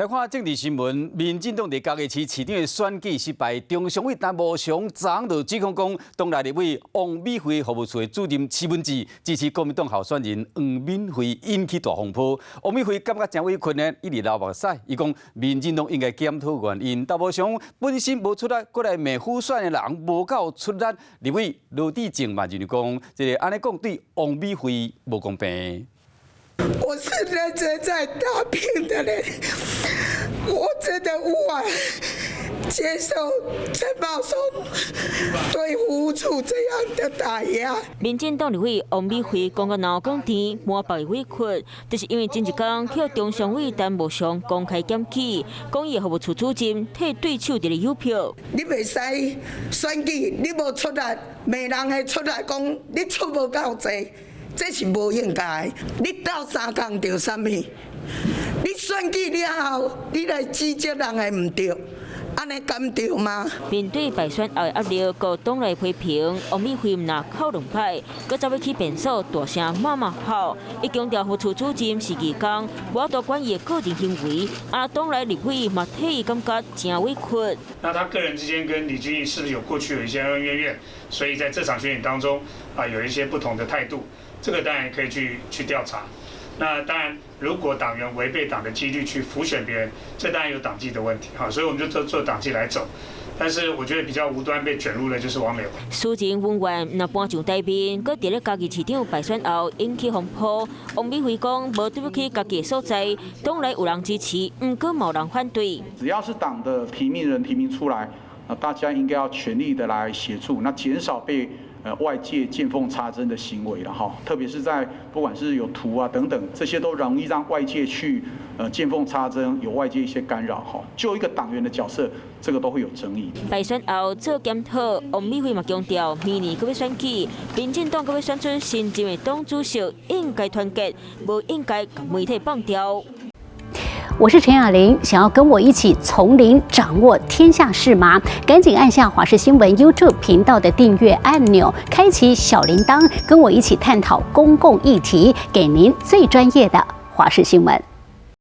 來看政治新聞，民進黨佇嘉義市市長的選舉失敗，中常委陳慕祥昨昏就指控講，黨內立委王美惠服務處的主任徐文志支持國民黨候選人黃敏惠，引起大風波。王美惠感覺誠委屈呢，一直流目屎。伊講民進黨應該檢討原因。陳慕祥本身無出力，閣來罵輔選的人無夠出力。立委羅致政嘛認為講，這个按呢講對王美惠無公平。我是認真在打拼的人，我真的無法接受陳茂松對服務處這樣的打壓。民進黨立委王美惠講到腦講甜，滿腹的委屈，就是因為前一工予中常委陳慕祥公開檢舉，講伊的服務處主任替對手佇咧誘票。你袂使選舉，你無出力，罵人的出來講，你出無夠濟。這是無應該。你鬥相共著啥物？你選舉了後，你來指責人的毋對，按呢敢對嗎？面對敗選後的壓力，閣黨內批評，王美惠毋但哭兩擺，閣走欲去便所大聲罵罵吼。伊強調，服務處主任是義工，無法度管伊的個人行為。啊，黨內立委嘛替伊感覺誠委屈。那他個人之間跟李俊毅是不是有過去有一些恩恩怨怨？所以在這場選舉當中啊，有一些不同的態度。這個當然可以去調查。那當然，如果黨員違背黨的紀律去輔選別人，這當然有黨紀的問題哈。所以我們就做做黨紀來走。但是我覺得比較無端被捲入的，就是王美惠。事情溫婉，若搬上台面，閣佇咧嘉義市長敗選後引起風波。王美惠講，無對不起家己的所在，黨內有人支持，毋過嘛有人反對。只要是黨的提名人提名出來，那大家應該要全力的來協助，那減少被外界見縫插針的行為了哈，特別是在不管是有圖啊等等，這些都容易讓外界去見縫插針，有外界一些干擾哈。就一個黨員的角色，這個都會有爭議。敗選後做檢討，王美惠嘛強調，明年閣欲選舉，民進黨閣欲選出新任的黨主席，應該團結，無應該共媒體放掉。我是陳雅玲，想要跟我一起從零掌握天下事嗎？趕緊按下華視新聞 YouTube 頻道的訂閱按鈕，開啟小鈴鐺，跟我一起探討公共議題，給您最專業的華視新聞。